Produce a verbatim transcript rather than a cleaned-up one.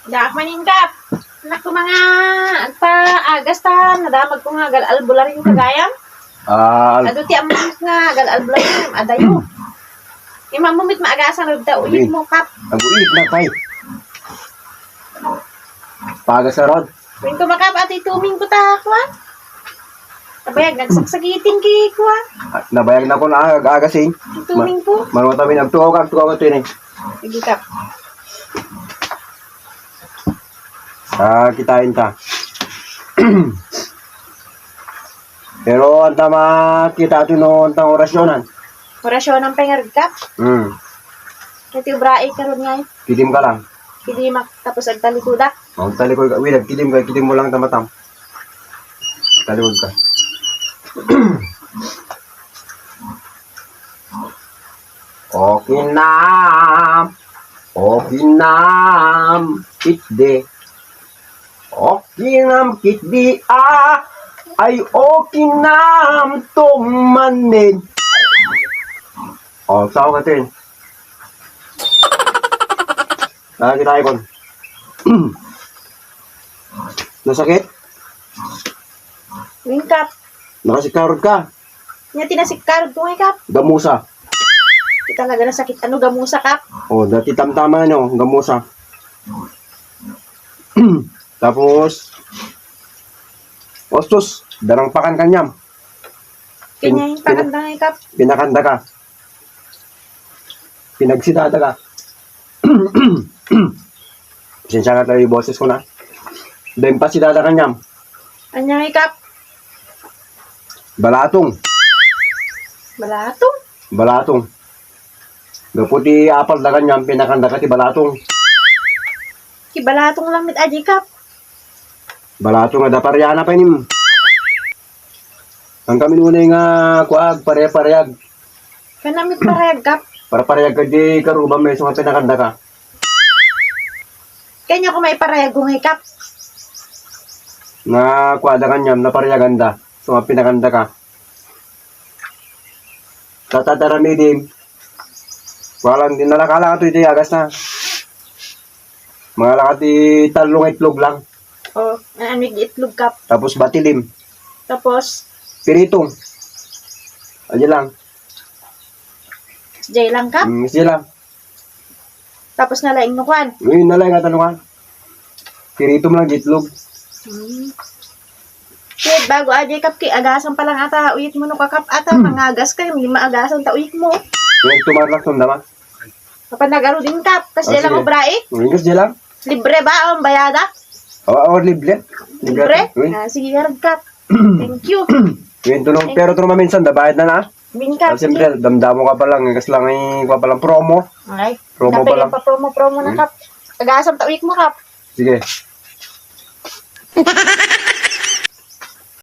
Daak manen, Kap. Naku, mga agpaagas ta, nadamag ko nga agal-albularyo gayam. Ah, al- Adu ti ammok nga agal-albularyo, adayo. Imammo met maagasan rod ta uyit mo, Kap. Aguit na, pay. Pagas ka rod. Wen ko, Kap, ati tuming ko ta, kuan. Nabayag, nagsaksakiting ki, kuan. Ah, nabayag na ko na ag-, agasin. Tuming ko. Manuwa tamin, agtukaw ka, agtukaw ka, Tini. Sige, Kap. Ah, kitain ta. Pero anta makita ti no anta orasyonan. Orasyonan pay ngarud, Kap? Hmm. Iti obra, eh, karon nga, eh. Kidim ka lang. Kidimak, tapos agtalikudak. Oh, talikod ka. Wait, kidim ka, kidim mo lang tamatam. Talikod ka. Okay na. Okay na. Kitdi. Okay na, kitdi, ah. Ay, okay na, tumanin. Oh, tao ka, Tin. Nakakita ko. Nasakit? Wingkap. Nakasikarod ka. Nya ti nasikarod ko nga, Kap. Gamusa. Di talaga nasakit. Ano, gamusa, Kap? Oh, dati tamtama, no, gamusa. Tapos, ostos, darang pakan kanyam. Kanya yung pin-, pin-, pakanda nga, Kap. Pinakanda ka. Pinagsidada ka. Pasensya na tayo yung boses ko na. Dahil pasidada kanyam. Anya, Kap? Balatong. Balatong? Balatong. Gapu ti apal da kanyam, pinakanda ka ti balatong. Ti balatong lang met adi, Kap. Balatong nga da pariana pa inim. Ang kami nunay nga kuag, pare-pareag. Kanami parayag, Kap. Para-parayag ka di karuba may sunga pinakanda ka. Kanya ko may parayag ko nga, Kap. Na kuada kanyam, na parayaganda. Sunga pinakanda ka. Tatatara midim. Walang dinalakala ka to iti agas na. Mga lakat ti tallo nga itlog lang. Oh, ano, itlog, Kap. Tapos batilim. Tapos? Piritong. Aja lang. Jay lang, Kap? Mm, sila. Tapos nalaing no kuan? Ngayon, nalaing ata no kuan. Piritom lang itlog. Hmm. Wait, bago adi, Kap, ki agasan pa lang ata, uyit mo no, Kap, ata, mangagas kayo, hindi maagasanta uyit mo. Ngayon, tumarlak tong dama. Kapan nagaro din, Kap? Kas Ah, di lang sige. Obra, eh. Ngayon, kas di lang. Libre ba ang bayada? Oo, oo, libre. Libre? Uy. Ah, sige, garag, Kap. Thank you. Ngayon, tunong, Thank pero tunong maminsan, da, bayad na na. Min, Kap, Ah, siyempre, sige. Damdamo ka pa lang, kas lang, eh, ka pa lang promo. Ay, Promo dapat pa lang. Yung pa promo, promo na, Hmm. Kap. Agasan ta uyit mo, Kap. Sige.